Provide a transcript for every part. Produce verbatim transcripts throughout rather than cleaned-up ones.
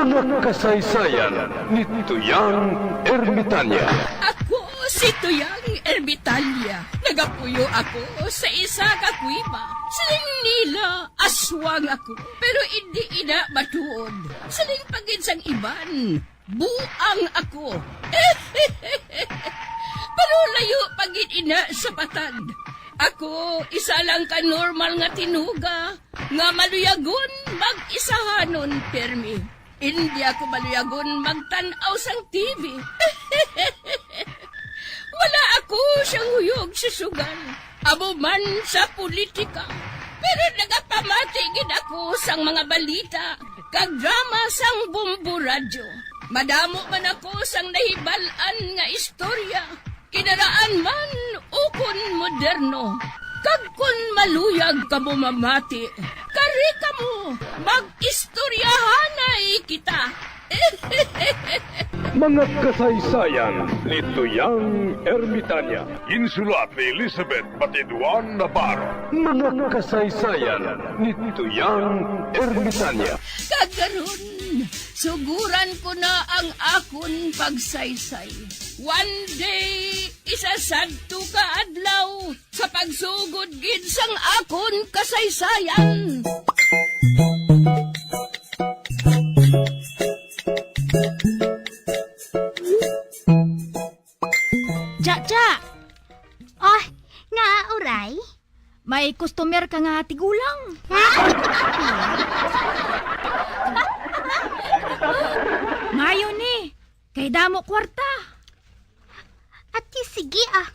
Mga kasaysayan ni Tuyang Ermitanya. Ako si Tuyang Ermitanya. Nagapuyo ako sa isa ka kuweba. Siling nila, aswang ako, pero indi ina matuod. Siling pa gid sang iban, buang ako. Pero layo pa gid ina sa patag. Ako, isa lang ka normal nga tinuga nga maluyagon mag-isahanon pirmi. Indi ako maluyagon magtan-aw sang T V. Wala ako siyang huyog sa sugal, amo man sa politika. Pero nagapamati gid ako sang mga balita kag drama sang Bombo Radyo. Madamo man ako sang nahibal-an nga istorya, kinaraan man ukon moderno. Kag kon maluyag kamo mamati, kari kamo, mag-istoryahanay kita. Mga kasaysayan ni Tuyang Ermitanya. Insulat ni Elizabeth Batiduan Navarro. Mga kasaysayan ni Tuyang Ermitanya. Kag karon, suguran ko na ang akon pagsaysay. One day, isa sadto ka adlaw, sa pagsugod gid sang akon kasaysayan. Cha-cha! Oh, nga, Uray? May customer ka nga tigulang. Ha? Mayo ni, kay damo kwarta. Ati, sige, ah.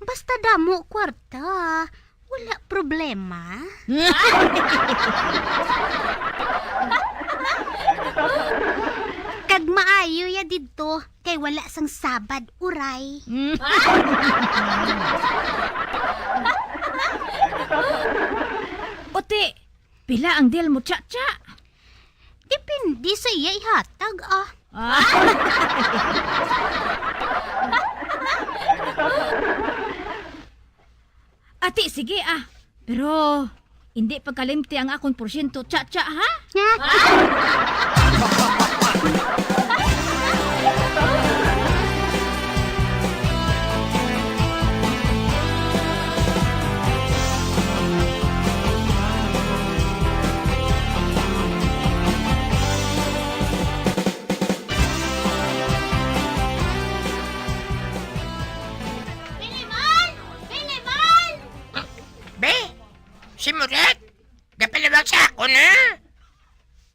Basta damo kwarta, wala problema. Kag maayo ya didto, kay wala sang sabad, Uray. Uti, pila ang deal mo, Cha-cha? Depende sa iya ihatag, ah. Ah. Ati, sige, ah. Pero hindi pagkalimti ang akon porsyento, Cha-cha, ha? Pilimon! Pilimon! Be, si Muret, gapalawag sa akon, ha?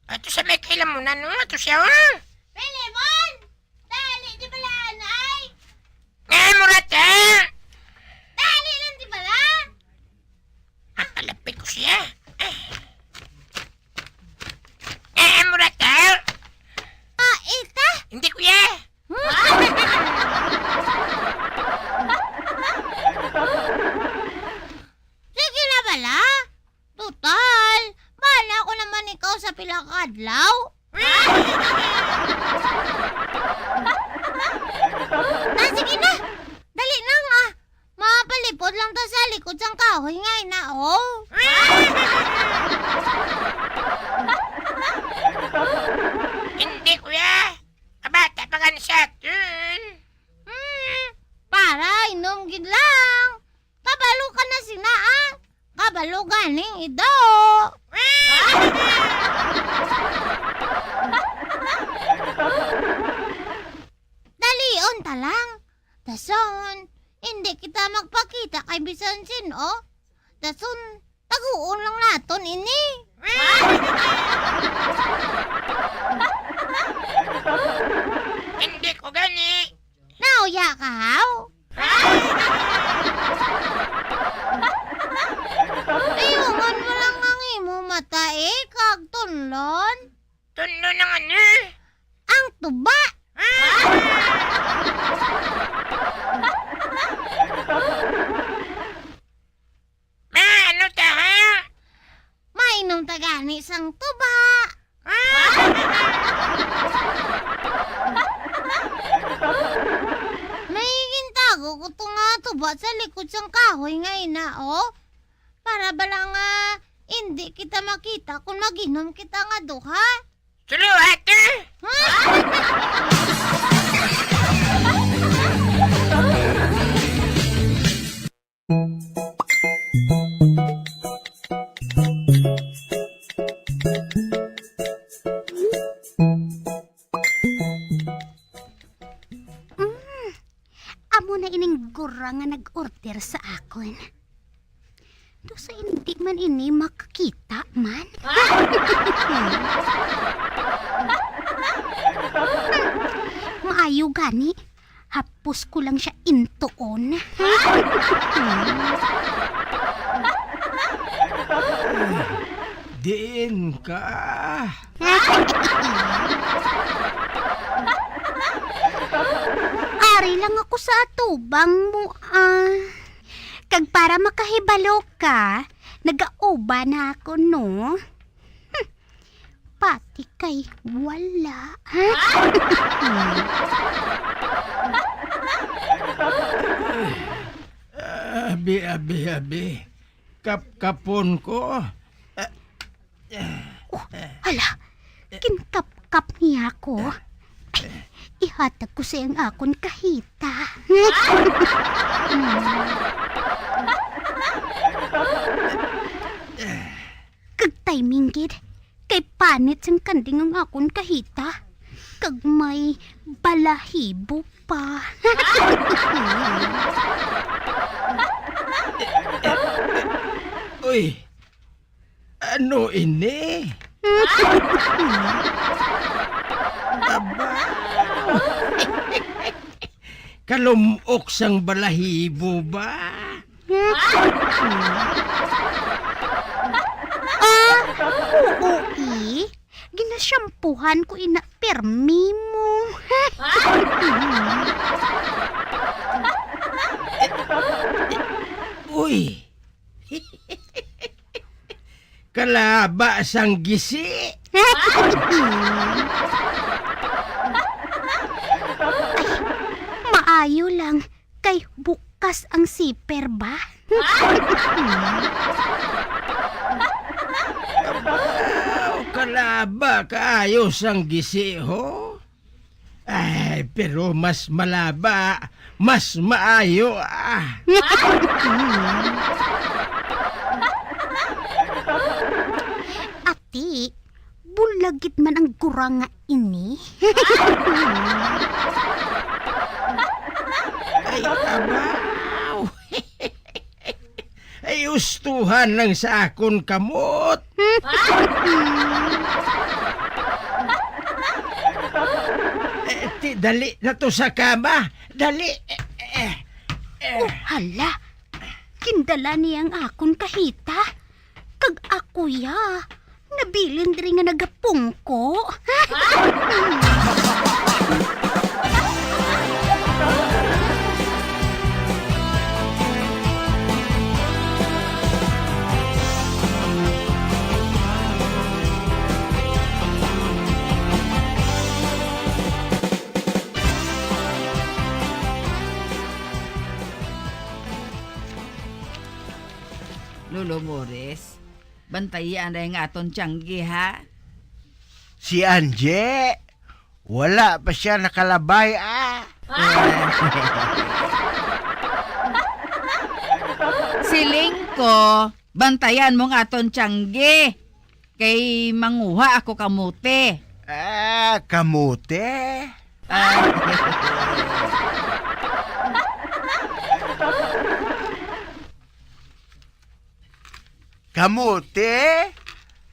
Ato sa may kailamunan, no? Ato siya, ha? Pilimon! Dali, di bala, anay? Nga, Muret, ha? Dali lang, di bala? Ah, malapit ko siya. Eh. Eh, Muret, ha? Ah, ita? Hindi, kuya. Sige na bala. Total, bahala ko naman ikaw sa pila ka adlaw. Ah, sige na. Dali lang, ah. Mapalipod lang ta sa likod sang kahoy nga ina, oh. Hindi, kuya. Kabata pa gani sa aton. Hmm, para inom gid lang. Kabalo ka na sina, ah. Kabalo ganing ido. Dalion ta lang. Dason, hindi kita magpakita kay bisan sin-o. Dason, taguon lang naton ini. Hindi ko gani. Nauya ka, haw? Ayungon mo lang ang imo mata, eh, kag tunlon. Tunlon ang ano? Ang tuba. Ma, ano ta, ha? Mainom ta gani sang tuba. May gintago ko to nga tuba sa likod sang kahoy nga ina, oh. Para bala nga indi kita makita kon mag-inom kita nga duha. Tulo, ate! Mm, amo na ining gura nga nag-order sa akon. Daw sa hindi man ini makakita man. Maayo gani, hapos ko lang siya intuon. Diin ka? Ari lang ako sa atubang mo, ah. Kag para makahibalo ka, nagauba na ako, no? Hmm. Pati kay wala. Abi, abi, abi. Kapkapon ko. Oh, hala, ginkapkap niya ako. Ihatag ko sa iyang akon kahita. Kag timing gid, kay panit sang kanding ang akon kahita. Kag may balahibo pa. Uy, ano ini? Aba. Kalumok sang balahibo ba? Ah, oo, eh. Ginasyampuhan ko ina permi mo. Uy, kalaba sang gisi. Ay, maayo lang kay bukas ang siper ba? Abaw, kalaba kaayo sang gisi, ho? Ay, pero mas malaba, mas maayo, ah. Ati, bulagit man ang gura nga ini. Ay, abaw. Ay, ustuhan lang sa akon kamot. Eh, ti, dali na to sa kama. Dali. Eh, eh, eh. Oh, hala. Gindala niya ang akon kahita. Kag ako ya. Nabilin diri nga nagapungko. Lolo Morris, bantayi anay nga aton tiyanggi, ha? Si Anje, wala pa siya nakalabay, ah. Siling ko, bantayan mo nga aton tiyanggi, kay manguha ako kamote. Ah, kamote? Ah. Kamote?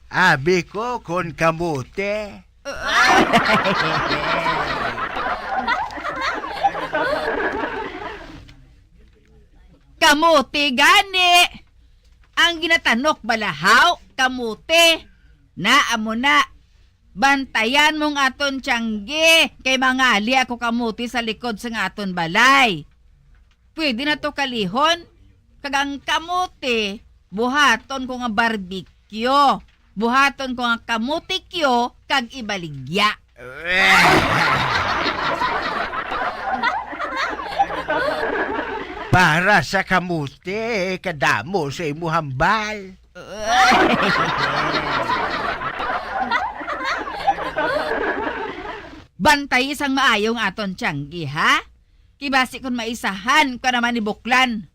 Abi ko kon kamote. Kamote gani. Ang ginatanok bala haw, kamote. Na, amo na. Bantayan mo ang aton tiyanggi, kay mangali ako kamote sa likod sang aton balay. Pwede na to kalihon, kag ang kamote, buhaton ko nga barbecue. Buhaton ko nga kamote kyo kag ibaligya. Para sa kamote, kadamo sa imo hambal. Bantayi sang maayo ang aton tiyanggi, ha? Kay basi kon maisahan ka naman ni Buklan.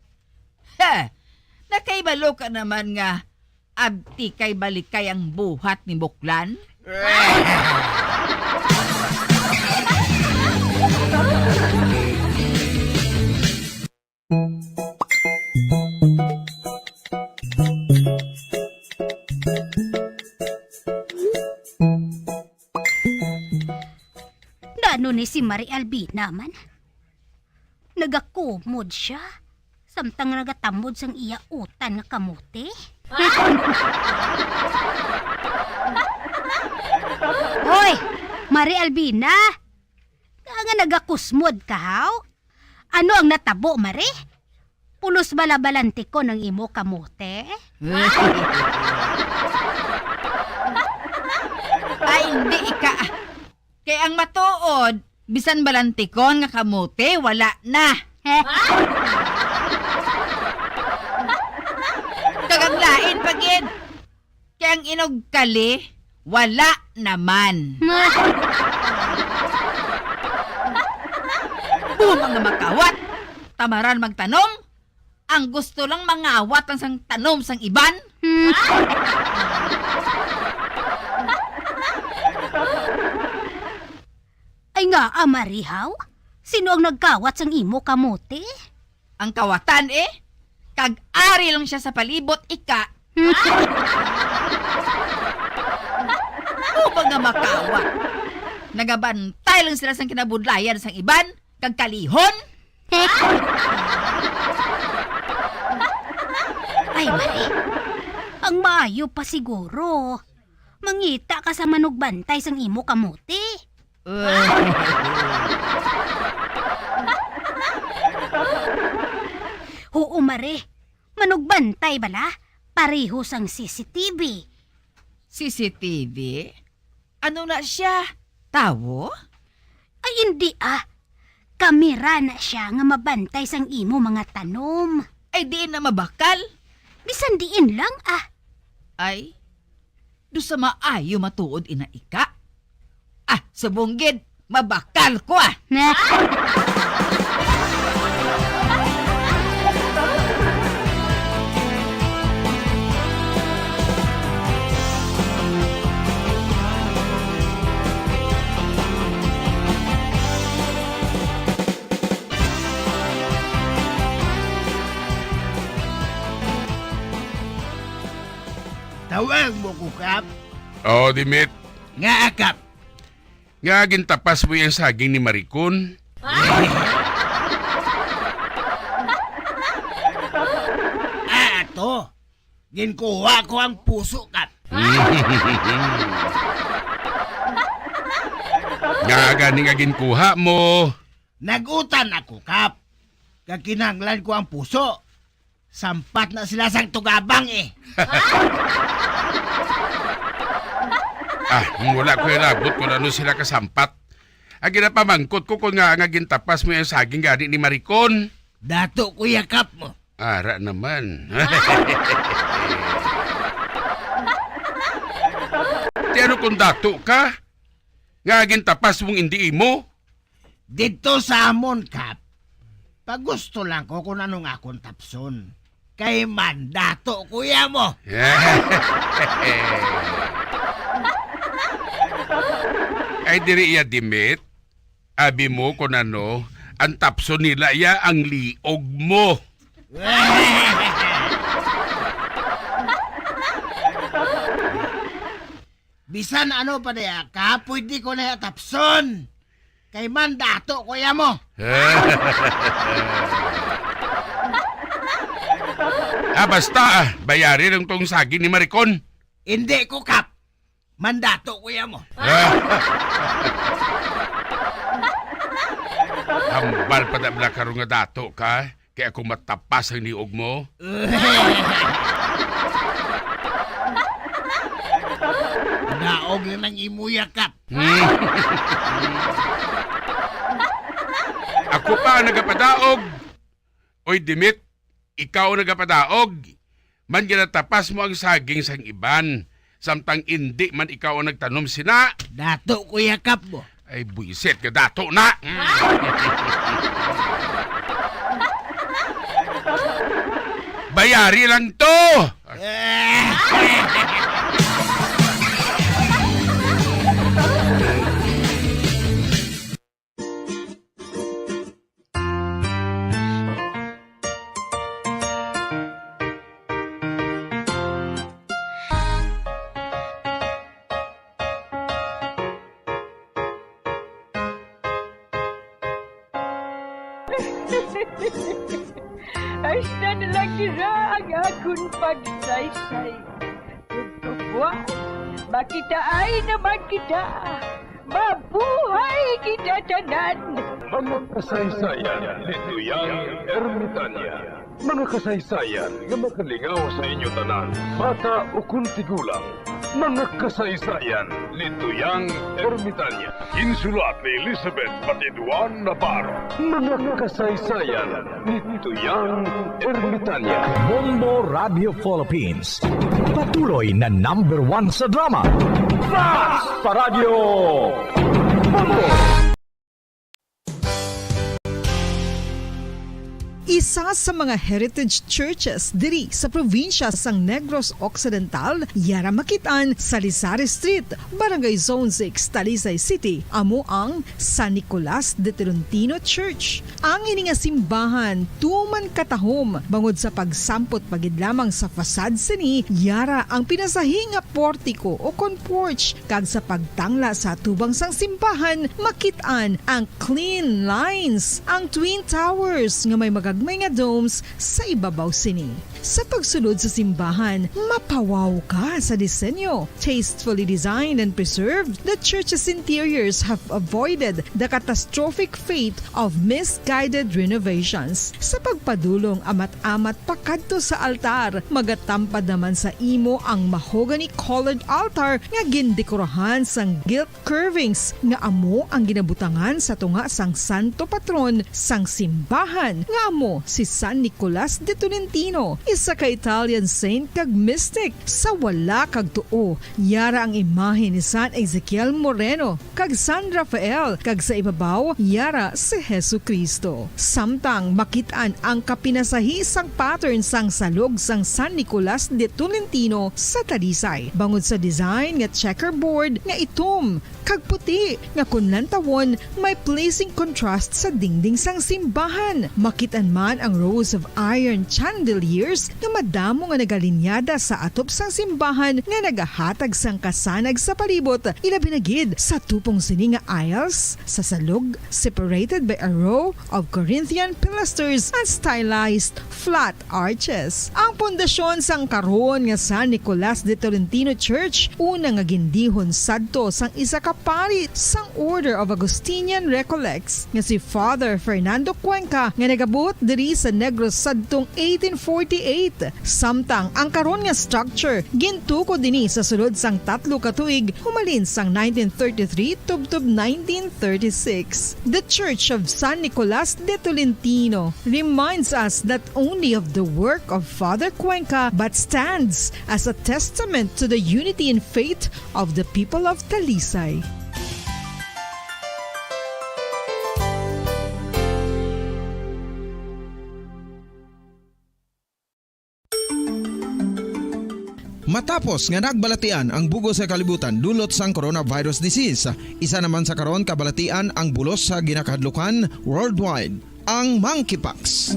Ha! Nakahibalo ka naman nga abti kay balikay ang buhat ni Buklan? Nano ni si Mari Albina man? Nagakumod siya, samtang nagatamod sang iya utan nga kamote. Hoy, Mari Albina! Nga, nga nagakusmod ka, haw? Ano ang natabo, Mari? Pulos bala balantikon ang imo kamote? Ay, hindi, ika. Kay ang matuod, bisan balantikon nga kamote, wala na. Kag ang lain pa gid. Kay ang inugkali, wala naman. Buho mga makawat, tamaran magtanom, ang gusto lang mangawat lang sang tanom sang iban. Ay nga, Mari, haw? Sino ang nagkawat sang imo kamote? Ang kawatan, eh. Kag ari lang siya sa palibot, ika. Ano ba nga makawat? Nagabantay lang sila sang kinabudlayan sang iban, kag kalihon. Ay, Mari. Ang maayo pa siguro, mangita ka sa manugbantay sang imo kamote. Huo, Mari. Manugbantay bala? Pareho sang C C T V. C C T V? Ano na siya? Tawo? Ay, hindi, ah. Kamera na siya nga mabantay sang imo mga tanom. Ay, diin na mabakal? Bisan diin lang, ah. Ay, do sa maayo matuod ina, ika. Ah, subong gid, mabakal ko, ah. Tawag mo ko, Kap? Oo, Dimit. Nga, Kap? Nga gintapas mo ang saging ni Maricon? Ah, ato. Ginkuha ko ang puso, Kap. Nga gani nga ginkuha mo? Nag-utan ako, Kap. Kag kinahanglan ko ang puso. Sampat na sila sang tugabang, eh. Ah, wala ko inabot kung ano sila kasampat. Ang ginapamangkot ko kung nga nga gintapas mo ang saging gani ni Maricon. Dato ko yakap mo. Ara naman. Ti ano kung dato ka? Nga gintapas mong indi imo? Didto sa amon, Kap, pagusto lang ko kung ano nga akon tapson. Kay mandato, kuya mo. Ay, diri iya, Dimit. Abi mo kung ano, ang tapson nila iya ang liog mo. Bisan ano pa diya ka, pwede ko na tapson. Kay mandato, kuya mo. Ah, basta, ah, bayari lang tong saging ni Maricon. Hindi ko, Kap. Mandato, kuya mo. Hambal pa da bala karon nga dato ka. Kay ako matapas ang liog mo. Daog lang ang imo yakap. Ako pa ang nagapadaog. Oy, Dimit, ikaw ang nagapadaog. Man ginatapas mo ang saging sang iban, samtang indi man ikaw ang nagtanom sina. Dato ko yakap mo. Ay, buisit ka, dato na. Bayari lang to. Hasta na lang dira ang akon pagsaysay. Ug kabuas, makitaay naman kita. Mabuhay kita tanan! Mga kasaysayan ni Tuyang Ermitania. Mga kasaysayan nga makalingaw sa inyo tanan, bata ukon tigulang. Mga kasaysayan ni Tuyang Ermitania. Ginsulat ni Elizabeth Batiduan Navarro. Mga kasaysayan ni Tuyang Ermitania. Bombo Radio Philippines. Patuloy na number one sa drama. Fast Paradyo! Bombo! Isa sa mga heritage churches diri sa probinsya sang Negros Occidental, yara makit-an sa Lizares Street, Barangay Zone six, Talisay City, amo ang San Nicolas de Tolentino Church. Ang ini nga simbahan tuman katahom bangod sa pagsampot pa gid lamang sa facade sini, yara ang pinasahi nga portiko o kon porch, kag sa pagtangla sa atubang sang simbahan, makit-an ang clean lines, ang twin towers nga may magagmay nga domes sa ibabaw sini. Sa pagsulod sa simbahan, mapawaw ka sa disenyo. Tastefully designed and preserved, the church's interiors have avoided the catastrophic fate of misguided renovations. Sa pagpadulong amat-amat pakadto sa altar, magatampad naman sa imo ang mahogany-colored altar nga gindekorahan sang gilt curvings nga amo ang ginabutangan sa tunga sang santo patron sang simbahan, nga amo si San Nicolas de Tolentino, isa ka Italian saint kag mystic. Sa wala kag tuo, yara ang imahe ni San Ezekiel Moreno kag San Rafael, kag sa ibabaw, yara si Jesu-Cristo. Samtang makit-an ang kapinasahi sang pattern sang salog sang San Nicolas de Tolentino sa Talisay, bangod sa design nga checkerboard nga itom kag puti nga kon lantawon may pleasing contrast sa dingding sang simbahan. Makit-an man ang rows of iron chandeliers nga madamo nga nagalinyada sa atop sang simbahan nga nagahatag sang kasanag sa palibot, ilabi na gid sa tupong sini nga aisles sa salog, separated by a row of Corinthian pilasters and stylized flat arches. Ang pundasyon sang karon nga San Nicolas de Tolentino Church, una nga gindihon sadto sang isa ka pari sang Order of Augustinian Recollects nga si Father Fernando Cuenca, nga nagabuot diri sa Negros sadtong eighteen forty-eight. Samtang ang karon nga structure gintukod ini sa sulod sang tatlo ka tuig, humalin sang nineteen thirty-three tubtob nineteen thirty-six. The Church of San Nicolas de Tolentino reminds us not only of the work of Father Cuenca, but stands as a testament to the unity in faith of the people of Talisay. Matapos nga nagbalatian ang bug-os nga kalibutan dulot sang coronavirus disease, isa naman sa karon kabalatian ang bulos sa ginakahadlukan worldwide, ang monkeypox.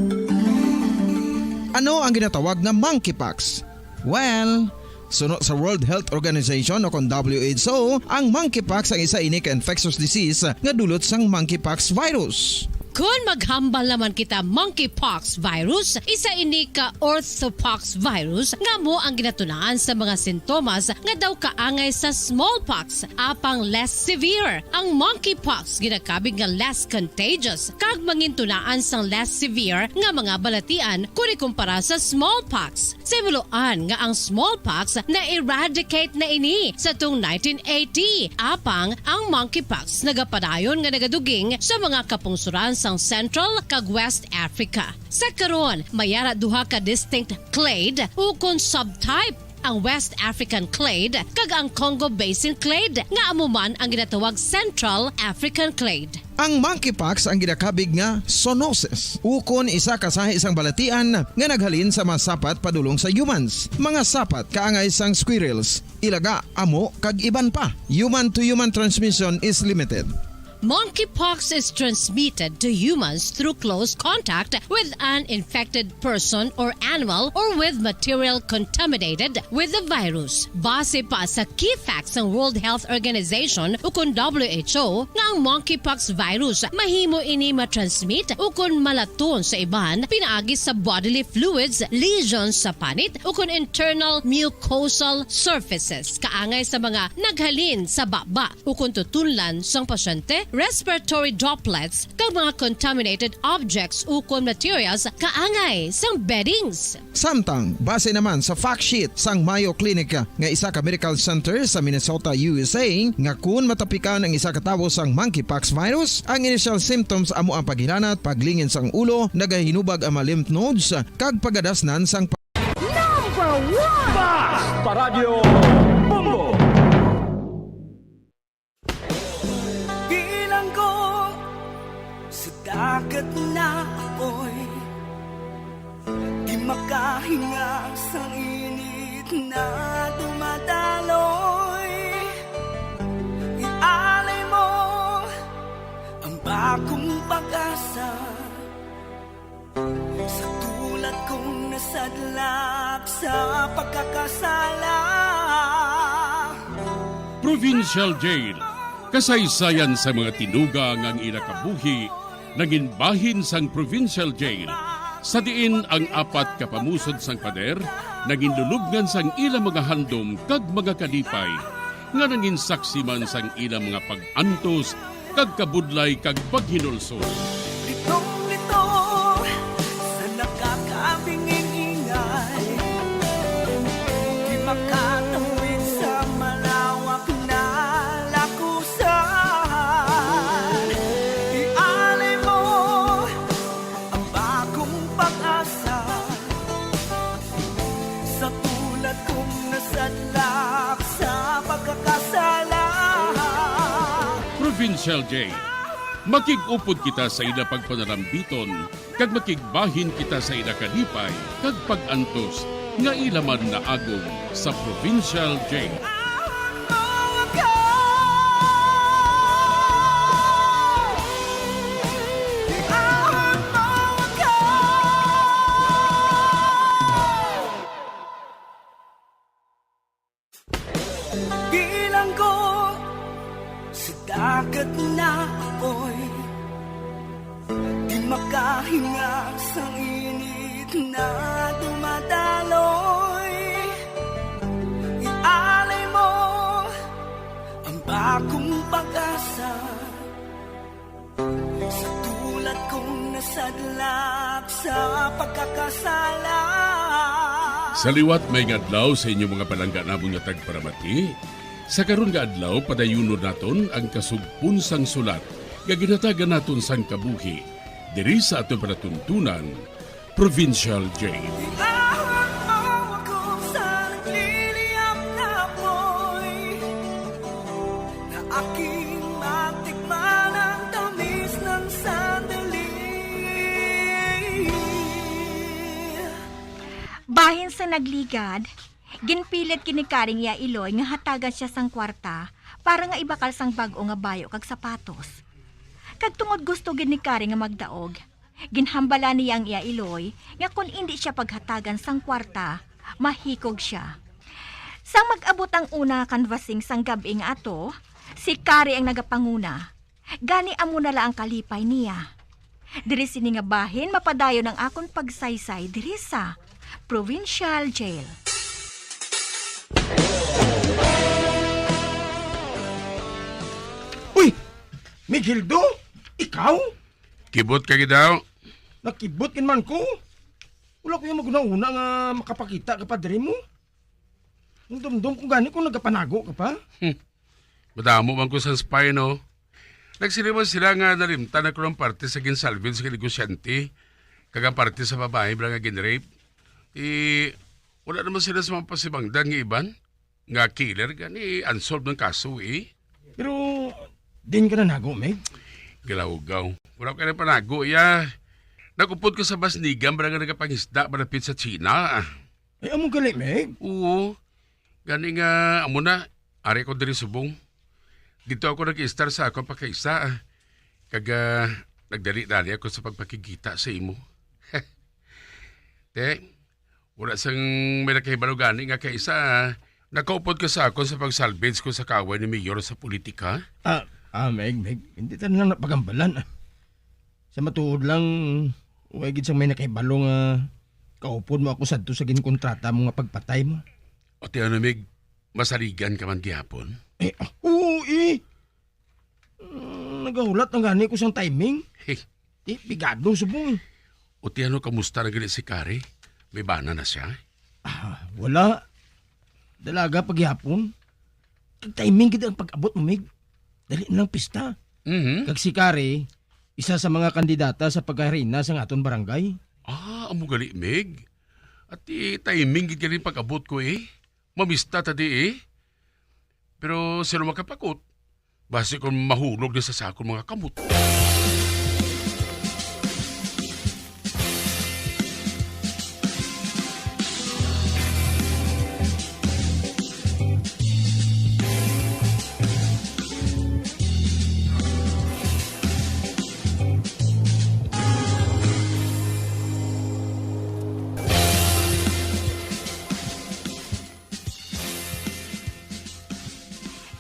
Ano ang ginatawag nga monkeypox? Well, suno sa World Health Organization o kon W H O, ang monkeypox ang isa ini ka infectious disease nga dulot sang monkeypox virus. Kon maghambal naman kita monkeypox virus, isa ini ka orthopox virus nga amo ang ginatunaan sa mga sintomas nga daw kaangay sa smallpox, apang less severe. Ang monkeypox ginakabig nga less contagious kag mangintunaan sang less severe nga mga balatian kon ikumpara sa smallpox. Sa himuloan nga ang smallpox na-eradicate na ini sa tung nineteen eighty, apang ang monkeypox nagapadayon nga nagaduging sa mga kapungsoran sang Central kag West Africa. Sa karon, may ara duha ka distinct clade ukon subtype ang West African clade, kag ang Congo Basin clade, nga amo man ang ginatawag Central African clade. Ang monkeypox ang ginakabig nga zoonosis, ukon isa ka sahi sang balatian nga naghalin sa mga sapat padulong sa humans, mga sapat kaangay sang squirrels, ilaga, amo, kag iban pa. Human to human transmission is limited. Monkeypox is transmitted to humans through close contact with an infected person or animal or with material contaminated with the virus. Base pa sa key facts sang World Health Organization ukon W H O nga ang monkeypox virus mahimo ini matransmit ukon malaton sa iban pinaagi sa bodily fluids, lesions sa panit ukon internal mucosal surfaces kaangay sa mga naghalin sa baba ukon tutunlan sang pasyente, respiratory droplets, kag mga contaminated objects ukon materials kaangay sang beddings. Samtang, base naman sa fact sheet sang Mayo Clinic nga isa ka medical center sa Minnesota, U S A, nga kun matapikan ang isa ka tawo sang monkeypox virus, ang initial symptoms amo ang paghilanat, paglingin sang ulo, nagahinubag ang mga lymph nodes, kag pagadasnan sang Number one! Bas! Paradyo Bombo! Bilanggo sa dagat na apoy, di makahinga sa init na dumadaloy. Ialay mo ang bagong pag-asa. Sa tulad kong nasadlak sa pagkakasala. Provincial Jail. Kasaysayan sa mga tinuga nga ang ila kabuhi nangin bahin sang Provincial Jail, sa diin ang apat ka pamusod sang pader nangin lulubngan sang ila mga handom kag mga kalipay. Nga nangin saksi man sang ila mga pag-antos kag kabudlay kag paghinulsol. Litong-lito sa nakakabinging ingay, di makatawid sa malawak na lakusan. Ialay mo ang bagong pag-asa. Sa tulad kong nasadlak sa pagkakasala. Provincial Jail. Makig-upod kita sa ila pagpanalambiton, kag makigbahin kita sa ila kalipay kag pag-antos nga ila man naagom sa Provincial Jail. Bilanggo sa dagat na apoy, di makahinga sa init na dumadaloy. Ialay mo ang bagong pag-asa. Sa tulad kong nasadlak sa pagkakasala. Sa liwat, maayong adlaw sa inyo mga palangga namon nga tagparamati. Sa karon nga adlaw, padayunon naton ang kasugpon sang sulat nga ginhatagan naton sang kabuhi diri sa aton palatuntunan, Provincial Jail. Iahon mo ako sa nagliliyab na apoy, na aking matikman ang tamis ng sandali. Bahin sa nagligad, ginpilit gid ni Kari ang iya iloy nga hatagan siya sang kwarta para nga ibakal sang bag-o nga bayo kag sapatos. Kag tungod gusto gid ni Kari nga magdaog, ginhambalan niya ang iya iloy nga kon indi siya paghatagan sang kwarta, mahikog sia. Sang mag-abot ang una nga kanbasing sang gab-i nga ato, si Kari ang nagapanguna. Gani amo na lang ang kalipay niya. Diri sini nga bahin mapadayon ang akon pagsaysay diri sa Provincial Jail. Uy! Migueldo? Ikaw? Kibot ka gid daw. Nakibot gid man ko. Wala ko yung maghunahuna nga makapakita ka pa diri mo. Ang dumdum ko gani kung nagapanago ka pa. Hmm. Madamo man ko sa spy, no? Nagsiling man sila nga nalimtan na ko ng parte sa ginsalvage sa negosyante, kag ang parte sa babae bala nga ginrape. Ti, Wala naman sila sa mga pasibangdan nga iban nga killer gani unsolved ang kaso, eh. Pero din ka na nago, Meg? Galawgaw. Wala ka na panago, ya. Nagupod ko sa Basnigan, bala nga nagapangisda malapit sa China. Ay, amo gali, Meg? Oo. Gani nga, amo na, ari ko diri subong. Dito ako nag-istar sa akong pakaisa, ah. Kag, ah, nagdali-dali ako sa pagpakigita sa imo. Te, wala sang may nakahibalo gani nga kaisa, ah. Nakaupod ka sa akon sa pag-salvage ko sa kaaway ni Mayor sa politika? Ah, ah, Meg, Meg, hindi ta na napagambalan, ah. Sa matuod lang, way gid sang may nakahibalo nga kaupod mo ako sadto sa ginkontrata mo nga pagpatay mo. O ti ano, Mig, masaligan ka man gihapon? Eh, ah, oo, eh. Mm, nagahulat na gani ko sang timing. Hey. Di, pigado subong, eh. O ti ano, kamusta na gani si Kari? May bana na siya? Ah, wala. Dalaga pa gihapon. Kag timing gid ang pag-abot mo, Mig. Dali na lang pista. Mhm. Kag si Kari, isa sa mga kandidata sa pagkaharina sa aton barangay. Ah, amo gali, Mig. At, eh, timing gid gali pag-abot ko, eh. Mamista ta di, eh. Pero sino makapakot? Basi kung mahulog na sa sakon mga kamot.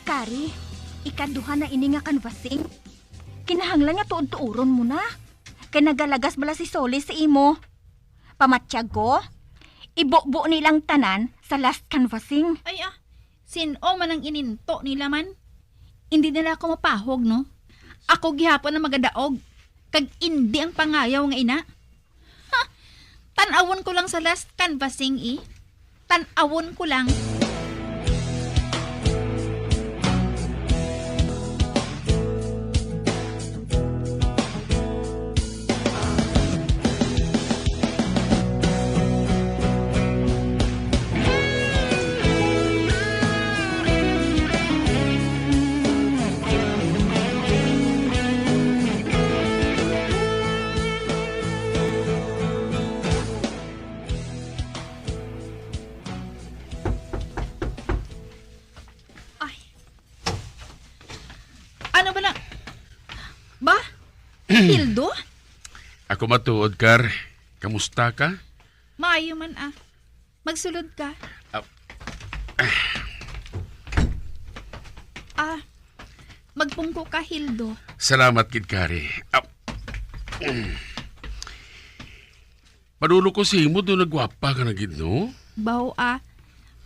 Kari, ikaduha na ini nga canvassing. Kinahanglan nga tuod-tuoron mo na. Kay nagalagas bala si Solis sa imo. Pamatyag ko, ibubo nilang tanan sa last canvassing. Ay, ah, sin-o man ang ininto nila man? Indi nila ako mapahog, no? Ako gihapon ang magadaog, kag indi ang pangayaw nga ina. Ha? Tan-awon ko lang sa last canvassing, eh. Tan-awon ko lang. Ay. Ano ba na? Ba? Hildo? Ako matuod, Kar. Kamusta ka? Maayo man, ah. Magsulod ka. Ah. Ah, magpungko ka, Hildo. Salamat gid, Kari. Ah. Manunoko sa imo, do nagwapa ka na gid, no? Baw, ah.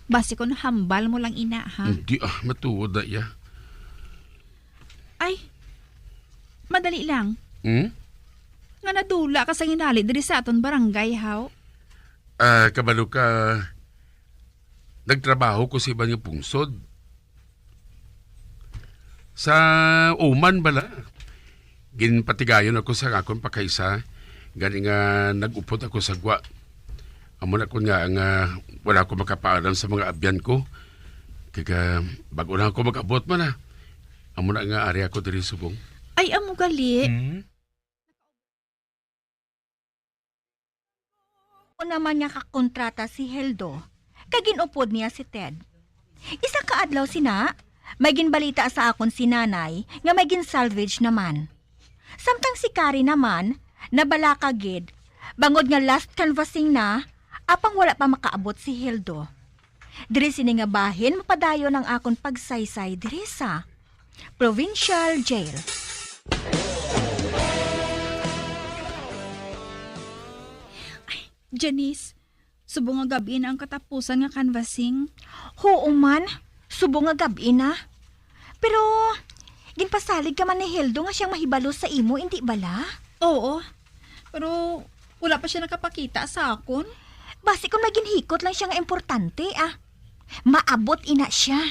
Basi kon hambal mo lang ina, ha? Hindi, ah, matuod na iya. Ay, madali lang. Hmm? Nga nadula ka sa ginali diri sa aton barangay, haw? Ah, kabalo ka, nagtrabaho ko sa iban nga pungsod. Sa Oman bala, ginpatigayon ako sa akon pakaisa, gani nga nag-upod ako sa gwa. Amo na kon nga, nga wala ako makapaalam sa mga abyan ko. Kag, ah, bag-o lang ako mag-abot man, ah. Amo na nga ari ako diri subong. Ay, amo gali. Hmm? Ako naman nga kakontrata si Heldo, kag gin-upod niya si Ted. Isa ka adlaw sina, may ginbalita sa akon si Nanay nga may gin-salvage naman. Samtang si Kari naman, nabalaka gid, bangod nga last canvassing na, apang wala pa makaabot si Heldo. Diri sini nga bahin mapadayon ang akon pagsaysay diri sa Provincial Jail. Ay, Janice, subong nga gab-i na ang katapusan nga canvassing. Huo man, subong nga gab-i na. Pero, ginpasalig ka man ni Heldo nga siyang mahibalo sa imo, indi bala? Oo, pero wala pa siya nakapakita sa akon. Basi kung may ginhikot lang siya nga importante, ah. Maabot ina siya.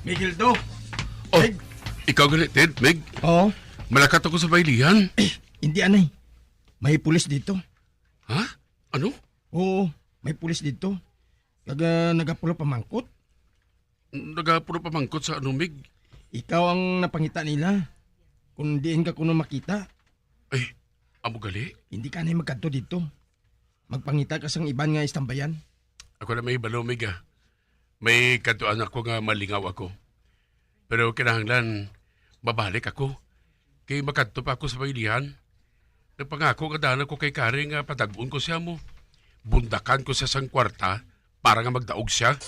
Migueldo. Oh, Meg. Ikaw gali, Ted, Meg? Oo. Malakat ako sa baylihan. Hindi, anay. May pulis dito. Ha? Ano? Oo, may pulis dito. Kag, ah, nagapulo pamangkot. Nagapulo pamangkot sa ano, Mig? Ikaw ang napangita nila. Kung diin ka kuno makita. Ay, amo gali? Hindi ka na magkadto dito. Magpangita ka sang iban nga istambayan. Ako na may balo, Mig, ah. May kadtuan ako nga malingaw ako. Pero kinahanglan mabalik ako. Kay makadto pa ako sa baylihan. Nagpangako nga daan ako kay Kari nga padag-on ko siya mo. Bundakan ko siya sang kwarta para nga magdaog siya.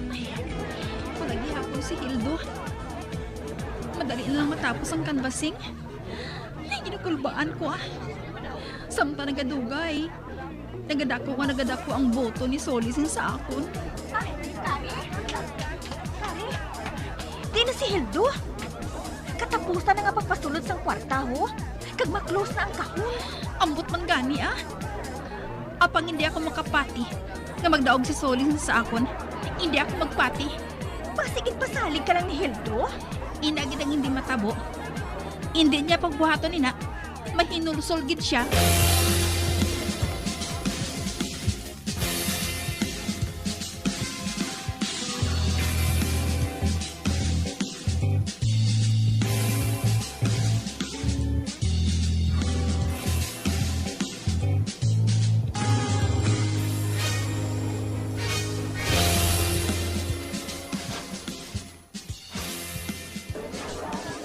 Ay, wala gihapon si Hildo. Madali na lang matapos ang canvassing. Ay, ginakulbaan ko, ah. Samtang nagadugay, nagadako nga nagadako ang boto ni Solis sa akon. Ay, Kari? Kari? Di na si Hildo? Katapusan na nga pagpasulod sang kwarta, ho? Kag ma-close na ang kahon. Ambot man gani, ah. Apang hindi ako makapati nga magdaog si Solis sa akon. Hindi ako magpati. Basi ginpasalig ka lang ni Hildo? Ina gid ang hindi matabo. Hindi niya pagbuhaton ina. Mahinulsol gid siya.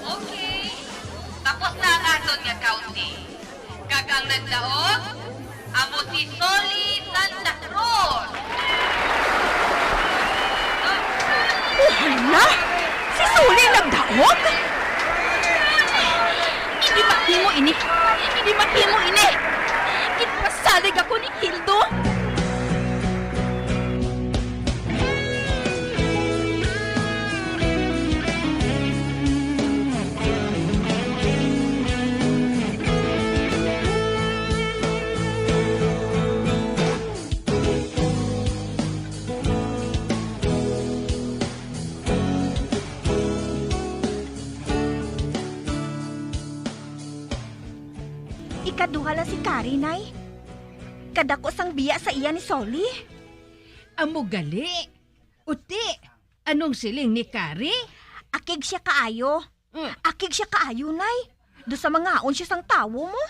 Okay. Tapos na ang aton nga counting. Kag ang nagdaog, amo si Soli Santa Cruz. Oh, hala! Si Soli nagdaog? Hindi mahimo ini! Hindi mahimo ini! Ginpasalig ako ni Hildo! Ikaduha lang si Kari, Nay. Kadako sang biya sa iya ni Soli. Amo gali. Uti, anong siling ni Kari? Akig siya kaayo. Mm. Akig siya kaayo, Nay. Do sa mangaon siya sang tawo mo.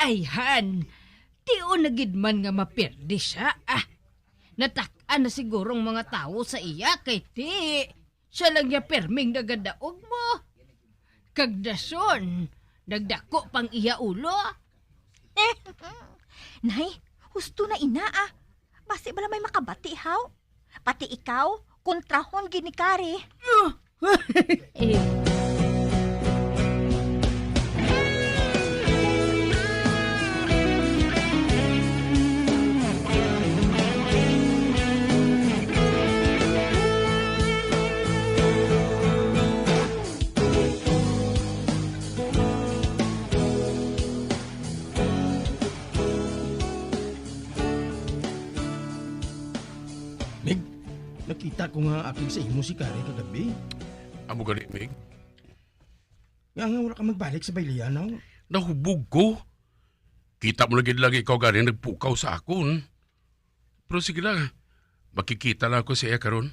Ay, han, tion na gid man nga mapirdi siya, ah. Natak-an na siguro ang mga tawo sa iya kay ti siya lang ya perming nagadaog mo. Kag dason, nagdako pang iya ulo. Nay, husto na ina, ah. Basi bala may makabati, haw? Pati ikaw, kontrahon gid ni Kari. Mig, nakita ko nga akig sa imo si Kari kagabi. Amo gani, Mig? Nga, nga wala ka magbalik sa baylihan, no? Nahubog ko. Kita mo lagi lagi ikaw gani nagpukaw sa akon. Pero sige lang, makikita lang ako sa iya karon.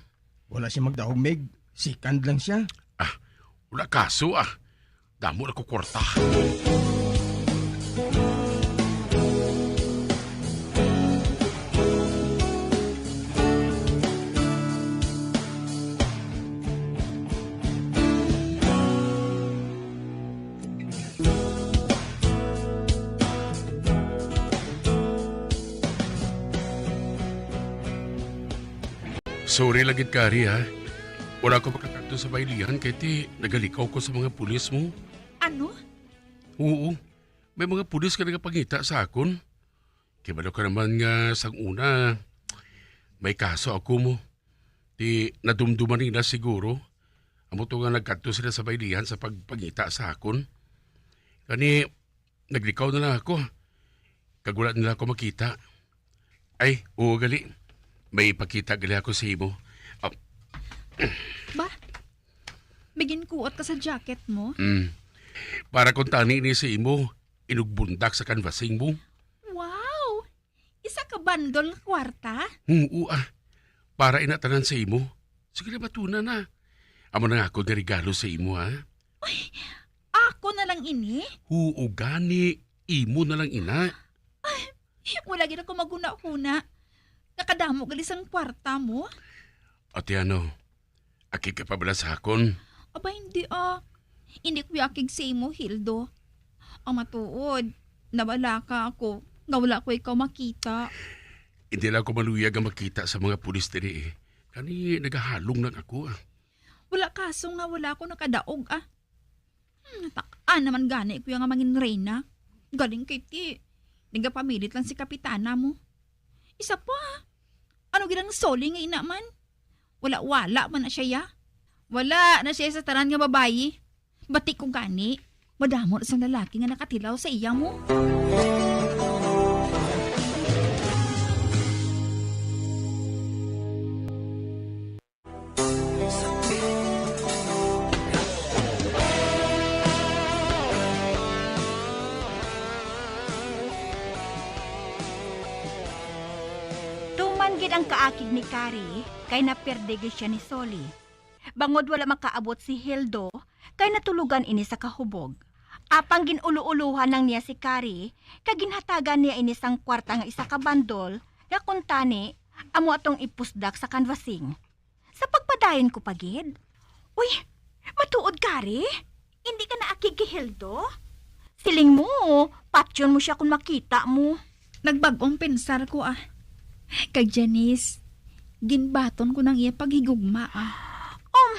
Wala siya magdaog, Mig. Second lang siya. Ah, wala kaso, ah. Damo na ko kwarta. Sorry lang gid, Kari, ha. Wala ko makakadto sa baylihan kay ti nagalikaw ko sa mga pulis mo. Ano? Oo. May mga pulis nga nagapangita sa akon. Kibalo ka naman nga sang una, may kaso ako mo. Ti nadumduman nila siguro. Amo to nga nagkadto sila sa baylihan sa pagpangita sa akon. Kani, naglikaw na lang ako. Kag wala nila ako makita. Ay, oo gali. May ipakita gali ako sa imo. Ah, Ba? May ginkuot ka sa jacket mo? Mm. Para kung tani ni sa imo, inugbundak sa canvassing mo. Wow! Isa ka bandol nga kwarta? Oo ah. Para ina tanan sa imo. Sige na, batuna na. Amo na nga ako nga regalo sa imo, ha? Ako na lang ini? Oo gani. Imo na lang ina. Wala gid ako maghuna-huna. Nakadamo gali sang kwarta mo? Ate ano, akig ka pa bala sa akon? Aba, hindi ah. Hindi ko akig sa imo, Hildo. Ang matuod, nabalaka ako nga wala ko ikaw makita. Hindi lang ako maluyag ang makita sa mga pulis diri eh. Kani nagahalong lang ako ah. Wala kaso nga wala ko nakadaog ah. Hmm, natak-an naman gani ko nga mangin reyna. Galing kay ti, nagapamilit lang si kapitana mo. Isa pa, ano gid ang Soli nga ina man? Wala-wala man na siya ya. Wala na siya sa tanan nga babayi. Bati ko gani, madamo na sang lalaki nga nakatilaw sa iya mo. Tuman gid ang kaakig ni Kari kay naperde gid sia ni Soli. Bangod wala makaabot si Hildo kay natulogan ini sa kahubog. Apang gin-ulo-ulohan lang niya si Kari kag ginhatagan niya ini sang kwarta nga isa ka bandol nga kuntani amo atong ipusdak sa canvassing. Sa pagpadayon ko pa gid. Uy, matuod, Kari? Indi ka naakig kay Hildo? Siling mo, patyon mo sia kon makita mo. Nagbag-ong pensar ko ah. Kag Janice, ginbaton ko nang iya paghigugma ah. Um,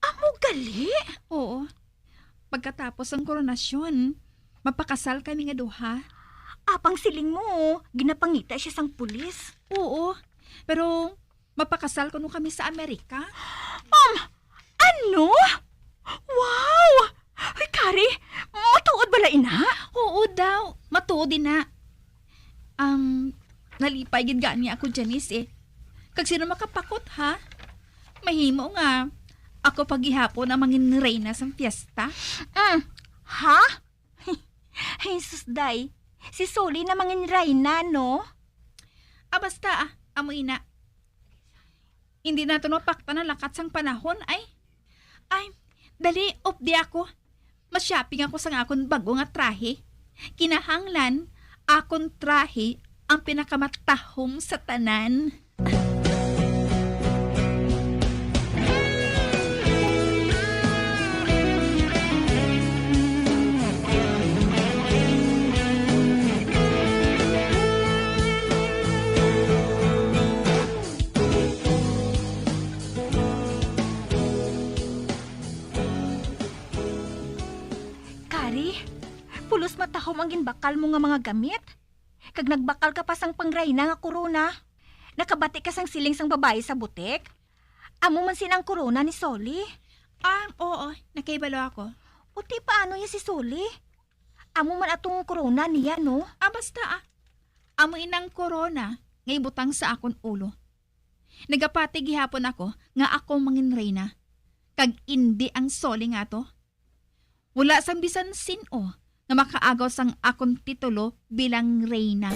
amo gali? Oo. Pagkatapos ang koronasyon, mapakasal kami nga duha. Apang siling mo, ginapangita sia sang pulis. Oo, pero mapakasal kuno kami sa Amerika. Um, ano? Wow! Hoy, Kari, matuod bala ina? Oo daw, matuod ina. Um, nalipay gid gani ako, Janice eh. Kag sino makapakot ha? Mahimo nga ako pa gihapon ang mangin reyna sang fiesta. Mm. Ha? Jesus, day. Si Soli na mangin reyna, no? Ah, basta ah, amo ina. Hindi naton mapaktan ang lakat sang panahon ay. Ay, dali, updi ako. Ma-shopping ako sang akon bag-o nga trahe. Kinahanglan, akon trahe ang pinakamatahom sa tanan. Kari, pulos matahom ang ginbakal mo nga mga gamit. Kag nagbakal ka pa sang pangrayna nga korona. Nakabati ka sang siling sang babayi sa butik? Amo man sina ang korona ni Soli? Ah, oo, nakahibalo ako. O ti paano ya si Soli? Amo man atong korona niya, no? Ah, basta ah. Amo inang korona nga ibutang sa akon ulo. Nagapati gihapon ako nga ako mangin reyna, kag indi ang Soli nga to. Wala sang bisan sin-o nga makaagaw sang akon titulo bilang reyna.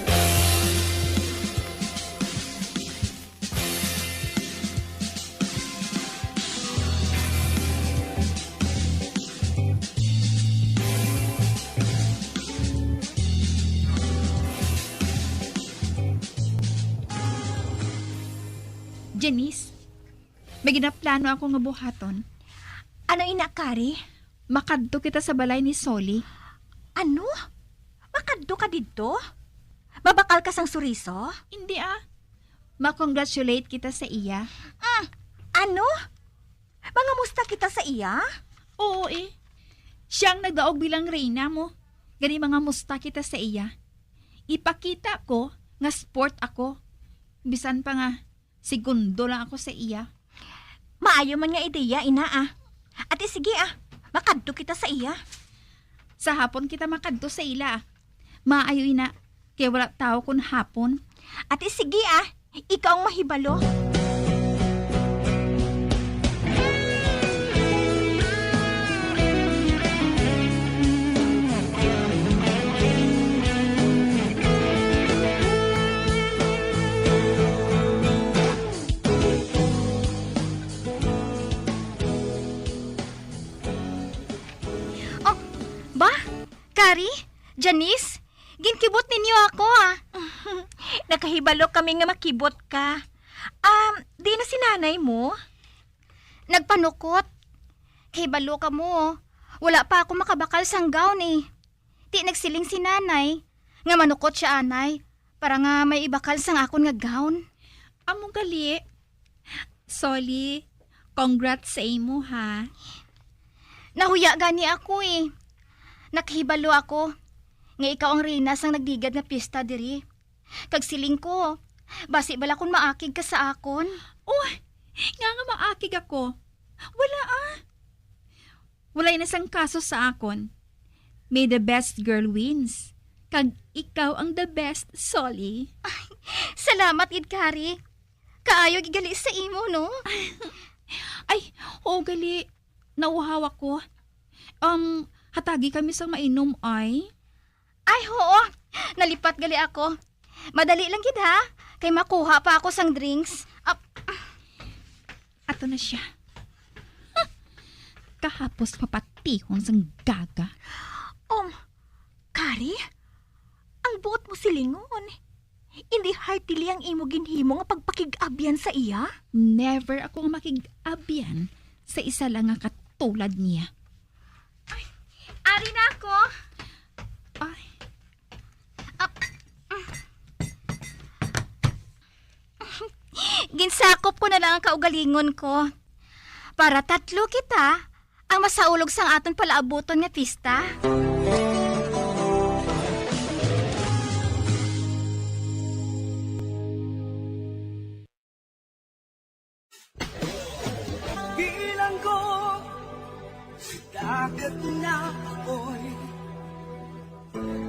Janice, may ginaplano ako nga buhaton. Ano ina, Kari? Makadto kita sa balay ni Soli. Ano? Makadto ka didto? Mabakal ka sang suriso? Hindi ah. ma-congratulate kita sa iya. Mm, ano? Mangamusta kita sa iya? Oo, eh. Siya ang nagdaog bilang reyna mo. Gani, mangamusta kita sa iya. Ipakita ko nga sport ako. Bisan pa nga segundo lang ako sa iya. Maayo man nga ideya, ina, ah. Ati, sige, ah. Makadto kita sa iya. Sa hapon kita makadto sa ila, ah. Maayo ina, kay wala tawo kon hapon. Ati, sige, ah. Ikaw ang mahibalo. Oh, ba? Kari? Janice? Ginkibot ninyo ako, ah. Nakahibalo kami nga makibot ka. Um, di na si nanay mo? Nagpanukot. Kahibalo ka mo, wala pa ako makabakal sang gown, eh. Ti nagsiling si nanay nga manukot siya anay para nga may ibakal sang akon nga gown. Amo gali. Sorry. Congrats sa imo, ha. Nahuya gani ako, eh. Nakahibalo ako nga ikaw ang reyna sang nagligad nga pista diri. Kag siling ko, basi bala kon maakig ka sa akon. Oh, nga nga maakig ako? Wala, ah. Walay na sang kaso sa akon. May the best girl wins. Kag ikaw ang the best, Solly. Ay, salamat gid, Kari. Kaayo gid gali sa imo, no? Ay, oo gali. Nauhaw ako. Um, hatagi kami sang mainom, ay. Ay, oo. Nalipat gali ako. Madali lang gid, ha? Kay makuha pa ako sang drinks. Ap- Ato na siya. Huh! Kahapos papatihon sang gaga. Um, Kari? Ang buot mo silingon. Indi heartily ang imo ginhimo nga pagpakig-abyan sa iya? Never ako nga makig-abyan sa isa lang nga katulad niya. Ay, ari na ako. Ay. Ap-, ginsakop ko na lang ang kaugalingon ko. Para tatlo kita ang masaulog sang aton palaabuton nga pista. Bilanggo sa dagat na apoy,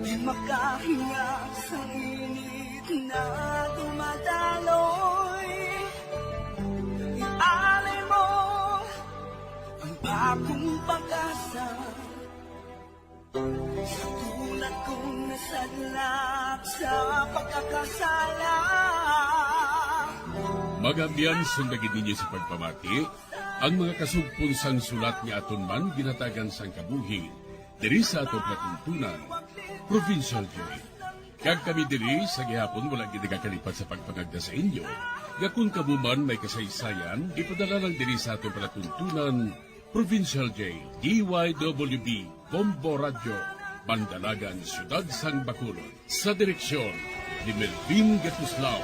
di makahinga sa init na dumadaloy. Ialay mo ang bagong pag-asa. Sa tulad kong nasadlak sa pagkakasala. Mga abyan, sunda gid ninyo sa pagpamati ang mga kasugpon sang sulat nga aton man ginhatagan sang kabuhi diri sa aton palatuntunan, Provincial Joy. Kag kami diri sa gihapon wala gid nagakalipat sa pagpangagda sa inyo nga kon kamo man may kasaysayan, ipadala lang diri sa aton palatuntunan, Provincial Jail, D Y W B, Bombo Radyo, Mandalagan, Siyudad sang Bacolod. Sa direksyon ni Melvin Gatuslao.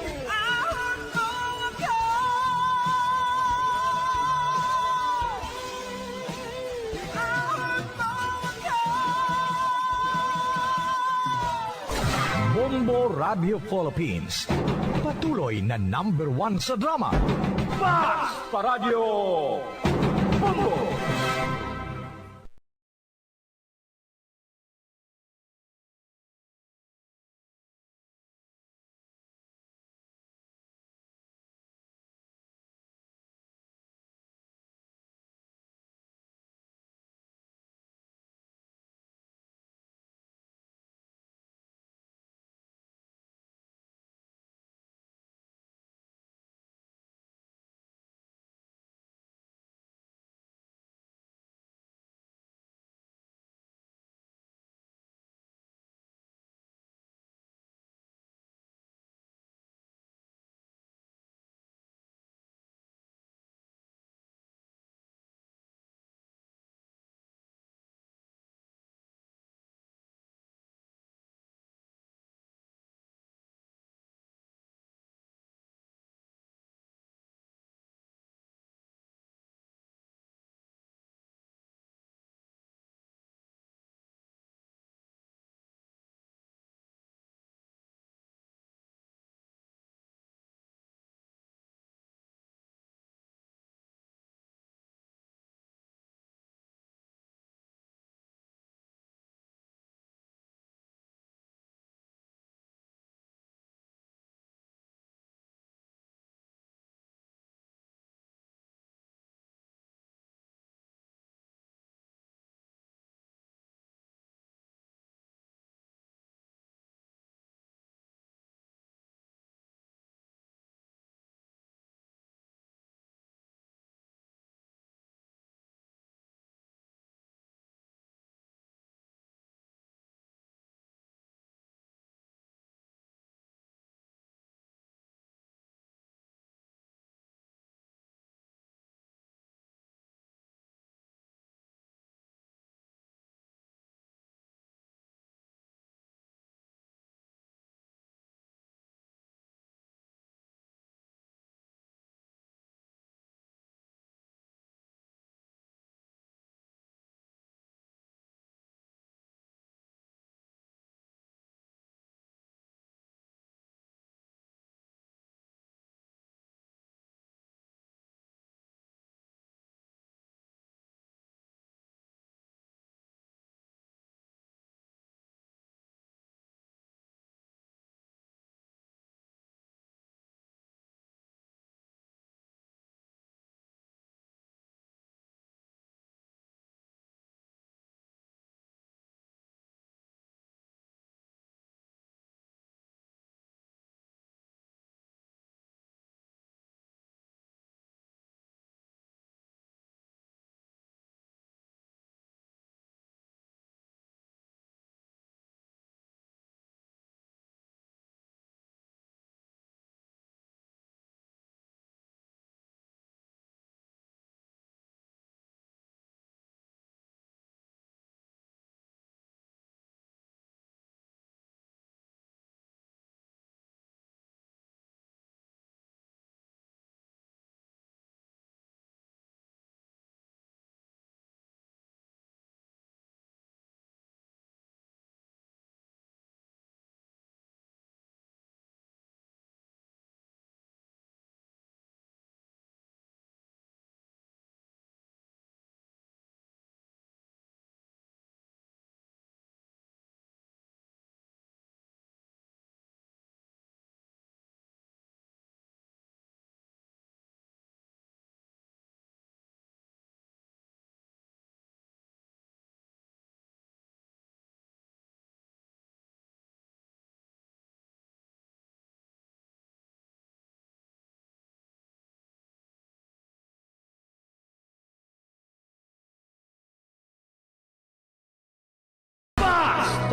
Bombo Radio Philippines, patuloy na number one sa drama. Mas pa Radyo Bombo!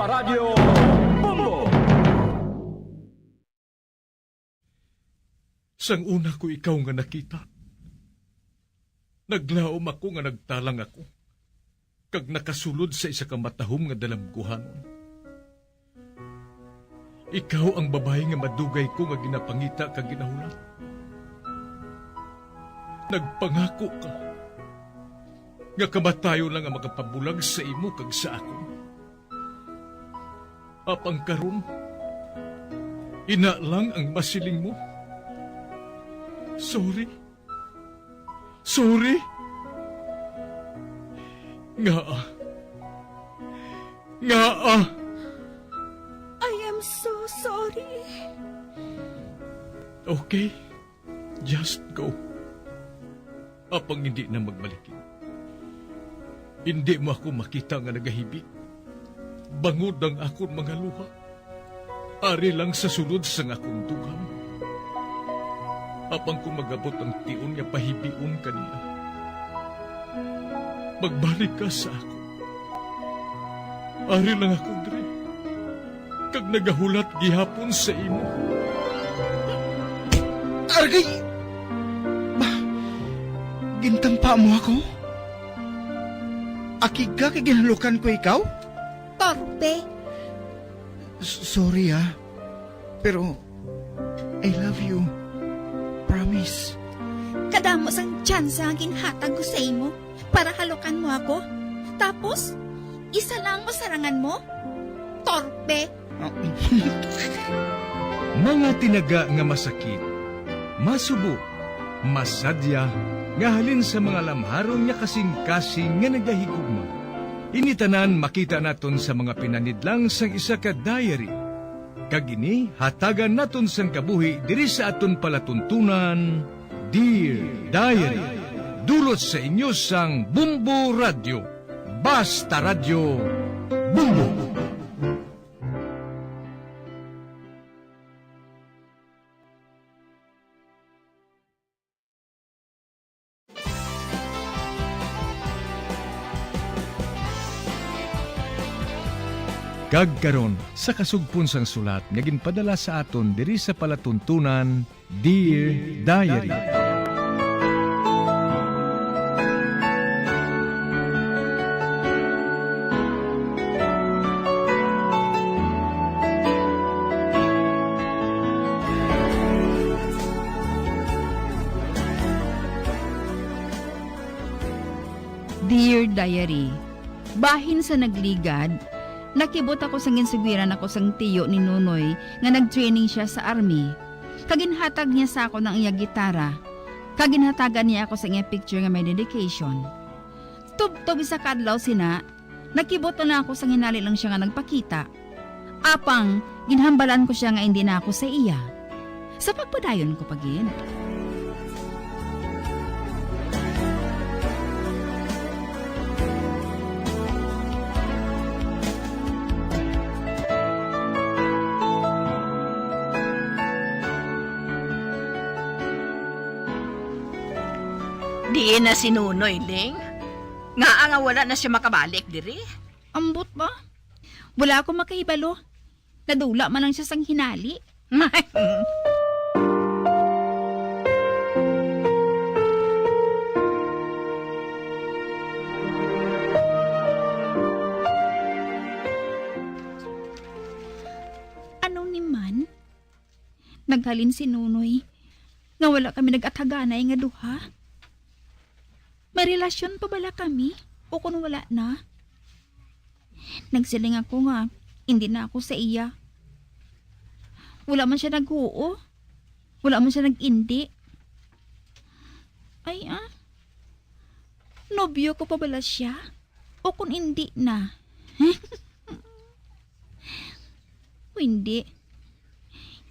Radyo Bombo! Sang una ko ikaw nga nakita, naglaom ako nga nagtalang ako, kag nakasulod sa isa ka matahom nga dalamguhanon. Ikaw ang babayi nga madugay ko nga ginapangita kag ginahulat. Nagpangako ka nga kamatayon lang ang makapabulag sa imo kag sa akon. Apang karon, ina lang ang masiling mo. Sorry. Sorry. Ngaa? Ngaa? I am so sorry. Okay. Just go. Apang indi na magbalikin. Indi mo ako makita nga nagahibi. Bangod ang akon mga luha, ari lang sa sulod sang akon dugang. Apang kon mag-abot ang tion nga pahibion ka niya, magbalik ka sa akon. Ari lang ako diri, kag nagahulat gihapon sa imo. Argay! Ba, gintampa mo ako? Akig ka kay ginhalukan ko ikaw? Torpe! S-, sorry, ah. Pero I love you. Promise. Kadamo sang tsansa nga ginhatag ko sa imo para halukan mo ako. Tapos, isa lang ang masarangan mo? Torpe! Mga tinaga nga masakit, masubo, masadya, nga halin sa mga lamharon nga kasing-kasing nga nagahigugma. Ini tanan makita naton sa mga pinanidlang sang isa ka diary. Kag ini hatagan naton sang kabuhi diri sa aton palatuntunan, Dear Diary. Dulot sa inyo sang Bombo Radyo. Basta Radyo, Bombo! Kag karon, sa kasugpon sang sulat nga ginpadala sa aton diri sa palatuntunan, Dear Diary. Dear Diary, bahin sa nagligad, nakibot ako sang ginsugiran ako sang tiyo ni Nonoy nga nag-training sia sa army, kag ginhatag niya sa akon ang iya gitara, kag ginhatagan niya ako sang iya picture nga may dedication. Tubtob isa ka adlaw sina, nakibot na lang ako sang hinali lang sia nga nagpakita. Apang ginhambalan ko sia nga indi na ako sa iya. Sa pagpadayon ko pa gid. Diin na si Nunoy, Ling? Ngaa nga wala na sia makabalik diri? Ambot ba? Wala ako makahibalo. Nadula man lang sia sang hinali. Ano ni man? Naghalin si Nunoy nga wala kami nag-ataganay nga duha. May relasyon pa bala kami o kon wala na? Nagsiling ako nga indi na ako sa iya. Wala man sia naghuo. Wala man sia nag-indi. Ay, ah. Nobyo ko pa bala sia? O kon indi na? O hindi.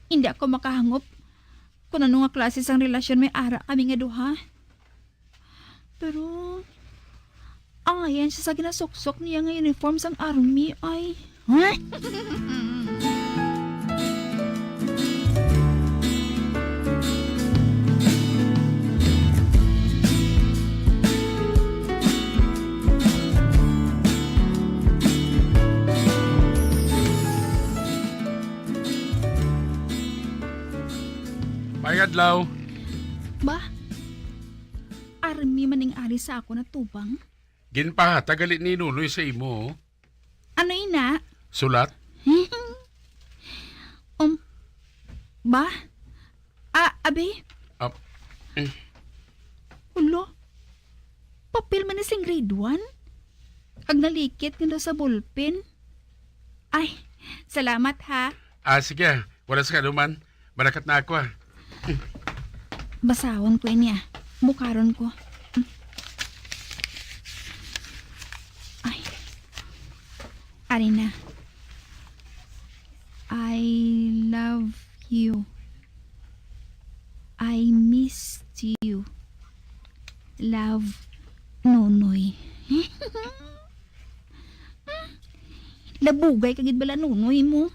Hindi ako makahangop kung ano nga klase sang relasyon may ara kami nga duha. Pero, angayan siya sa ginasuksok niya nga uniform sang army, ay. Adlaw. Ba? Army man ning ari sa akon atubang? Ginpahatag gali ni Nunoy sa imo, oh. Ano ina? Sulat? Um, ba? Ah, abi? Ah, mm. Ulo? Papel man ni sing grade one? Kag nalikit nga daw sa ballpen? Ay, salamat ha. Ah, sige. Wala sa kanuman. Barakat na ako, ah. Basahon ko ini, ah. Bukaron ko. Ay. Ari na. I love you. I miss you. Love, Nunoy. Labugay ka gid bala, Nunoy mo.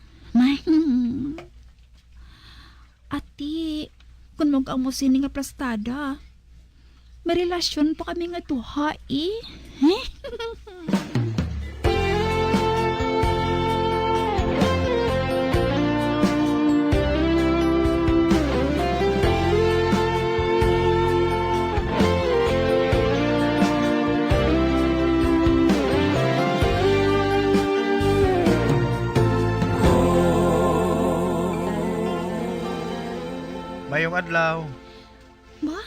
Ati, kun mag-amo sini nga plastada, may relasyon pa kami nga duha, eh. Mayong adlaw. Ba?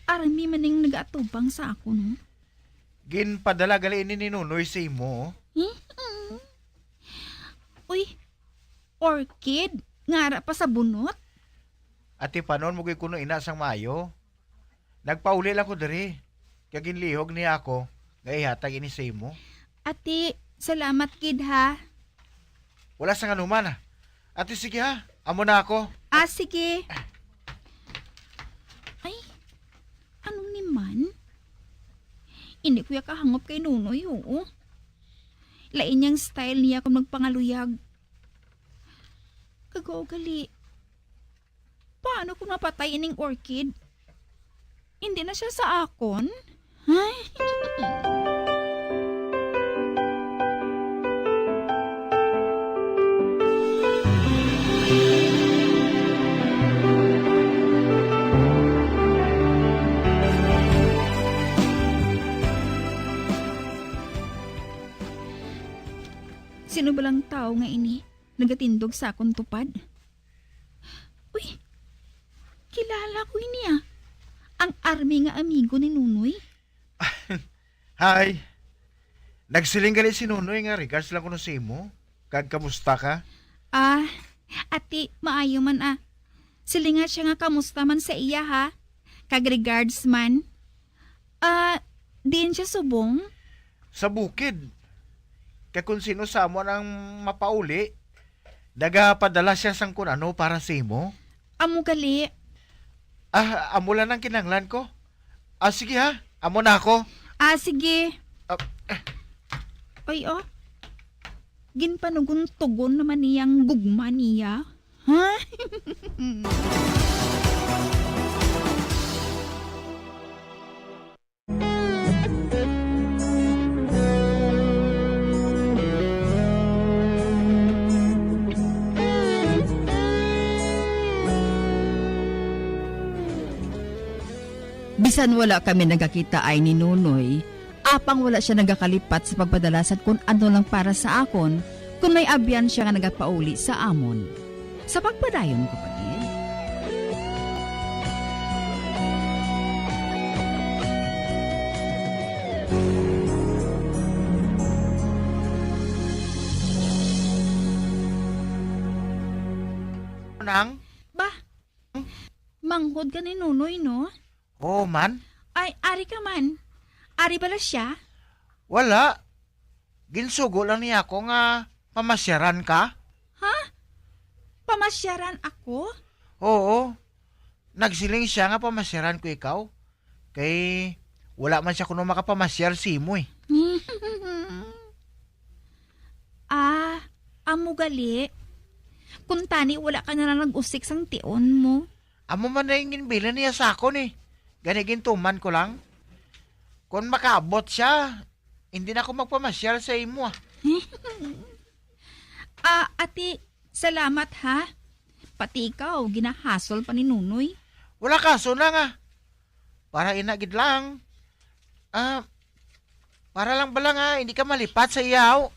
Army man ning nagaatubang sa akon, no? Ginpadala gali ini ni Nunoy sa imo. Hmm? Uy, orchid? Nga ara pa sa bunot? Ati, panon mo gid kuno ina sang maayo? Nagpauli lang ko diri, kag ginlihog niya ako nga ihatag ini sa imo. Ati, salamat gid, ha. Wala sang anuman, ah. Ati, sige, ha. Amo na ako. Ah, sige. Ay, ano ni man? Hindi ko ya kahangop kay Nunoy, oo. Lain niyang style niya kung magpangaluyag. Kag kaugali, paano kung mapatay ining orchid? Hindi na siya sa akon? Ay. Sino ba lang tao nga ini nagatindog sa akon tupad? Uy, kilala ko ini, ah. Ang army nga amigo ni Nunoy. Hi. Nagsiling gali si Nunoy nga regards lang kuno sa imo. Kag kamusta ka? Ah, ati, maayo man, ah. Silinga siya nga kamusta man sa iya, ha? Kag regards man. Ah, diin siya subong? Sa bukid. Kay kung sino sa amo ang mapauli, nagapadala siya sang kun ano para sa imo. Amo gali. Ah, amo lang ang kinahanglan ko. Ah, sige ha, amo na ako. Ah, sige. Ah, eh. Ay, oh. Ginpanugon-tugon naman niyang gugma niya. Ha? Bisan wala kami nagakitaay ni Nunoy, apang wala sia nagakalipat sa pagpadala sang kun ano lang para sa akon, kon may abyan sia nga nagapauli sa amon. Sa pagpadayon ko pa gid. Nang? Ba? Manghod ka ni Nunoy, no? Oo man. Ay, ari ka man. Ari bala sia? Wala. Ginsugo lang niya ako nga pamasyaran ka. Ha? Pamasyaran ako? Oo. Nagsiling siya nga pamasyaran ko ikaw. Kay wala man siya kuno makapamasyar sa imo eh. Ah, amo gali. Kuntani wala ka na lang nag-usik sang tion mo. Amo man na yung ginbilin niya sa akon eh. Gani gintuman ko lang. Kung makaabot siya, hindi na ako magpamasyal sa imo ah. Ah, ati, salamat ha. Pati ikaw, ginahasol pa ni Nunoy. Wala kaso na nga. Para ina gid lang. Ah, para lang bala nga hindi ka malipat sa iyaw.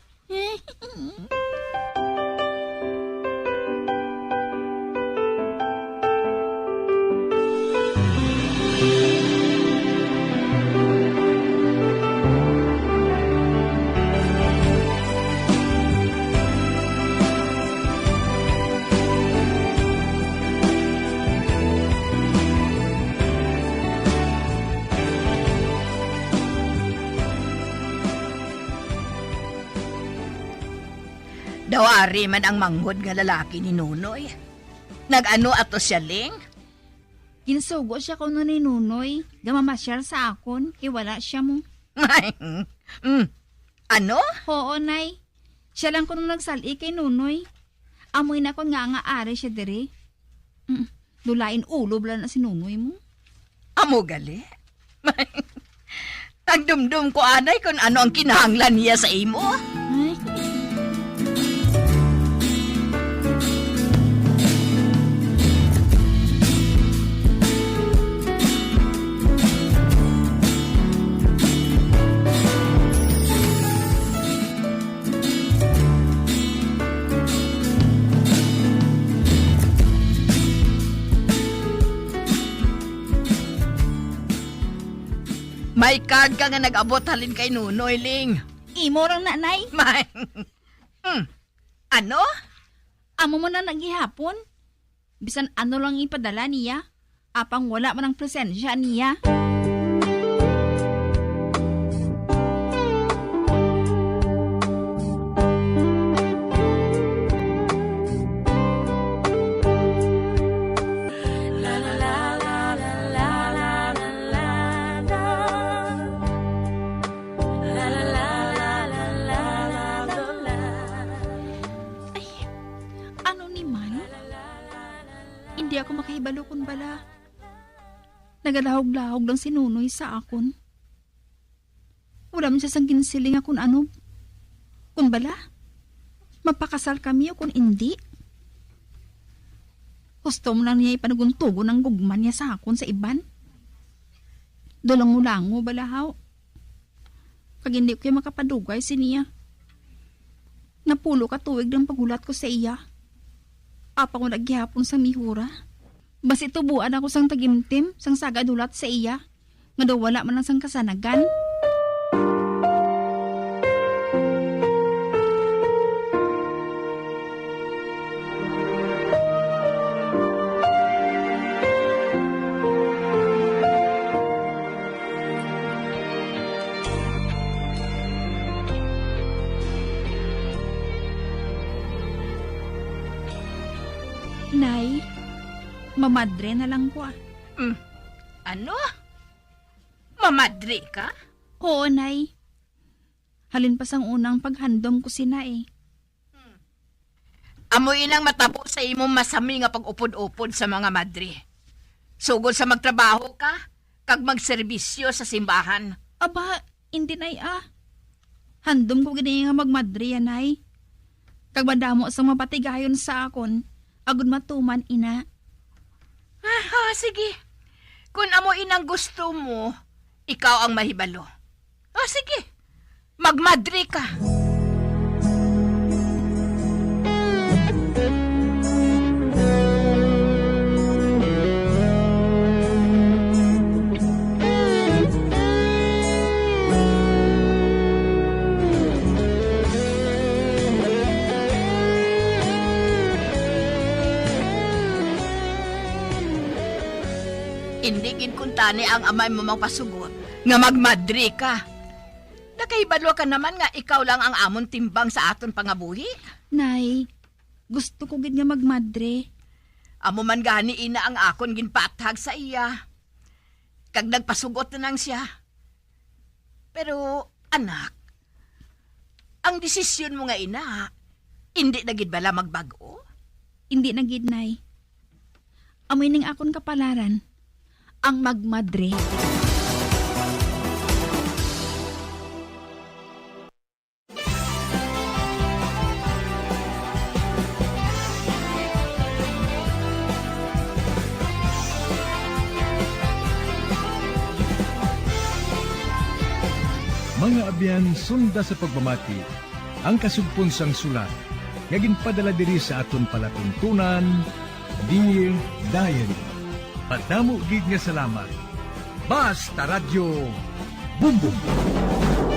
Daw ari man ang manghod nga lalaki ni Nunoy. Nag-ano ato siya, Ling? Ginsugo siya kuno ni Nunoy nga mamasyal sa akon, kay wala siya mo. Mm. Ano? Oo, Nay. Siya lang kuno nagsal-i kay Nunoy. Amo ina kon nga nga ari siya diri. Mm. Dulain ulo bala na si Nunoy mo. Amo gali? Nagdumdom ko anay kung ano ang kinahanglan niya sa imo. Ay. May card ka nga nag-abot halin kay Nunoy, Ling. Imo rang nanay. May. Hmm. Ano? Amo mo na na gihapon. Bisan ano lang ipadala niya, apang wala man ang presensya niya. Ay, ano ni man? Hindi ako makahibalo kung bala nagalahog-lahog lang si Nunoy sa akon. Wala man siya sang ginsiling nga kun ano. Kun bala, mapakasal kami o kun indi. Gusto mo lang niya ipanugon-tugon ang gugma niya sa akon sa iban? Dulango-lango bala, haw. Kag hindi ko kay makapadugay siniya. Napulo ka tuig nang paghulat ko sa iya. Apang wala gihapon sang mihura. Basi tubuan ako sang tagimtim sang sagad hulat sa iya, nga daw wala man lang sang kasanagan. Nay, mamadre na lang ko, ah. Mm. Ano? Mamadre ka? Oo, Nay. Halin pa sang unang paghandom ko sina, eh. Hmm. Amo inang matabo sa imong masami nga pag-upod-upod sa mga madre. Sugod sa magtrabaho ka, kag magserbisyo sa simbahan. Aba, indi, Nay, ah. Handom ko gani nga magmadre, Nay. Kag madamo sang mapatigayon sa akon, agud matuman ina. Ah, ah, sige. Kun amo inang gusto mo, ikaw ang mahibalo. Ah, sige. Magmadre ka. Indi gid kuntani ang amay mo magpasugot nga magmadre ka. Nakahibalo ka naman nga ikaw lang ang amon timbang sa aton pangabuhi. Nay, gusto ko gid nga magmadre. Amo man gani ina ang akon ginpathag sa iya. Kag nagpasugot na nang siya. Pero, anak, ang desisyon mo nga ina, indi na gid bala magbag-o? Indi na gid, Nay. Amo ining akon kapalaran, ang magmadre. Mga abyan, sunda sa pagpamati ang kasugpon sang sulat nga ginpadala diri sa aton palatuntunan, Dear Diary. Madamo gid nga salamat. Basta Radyo Bumbong.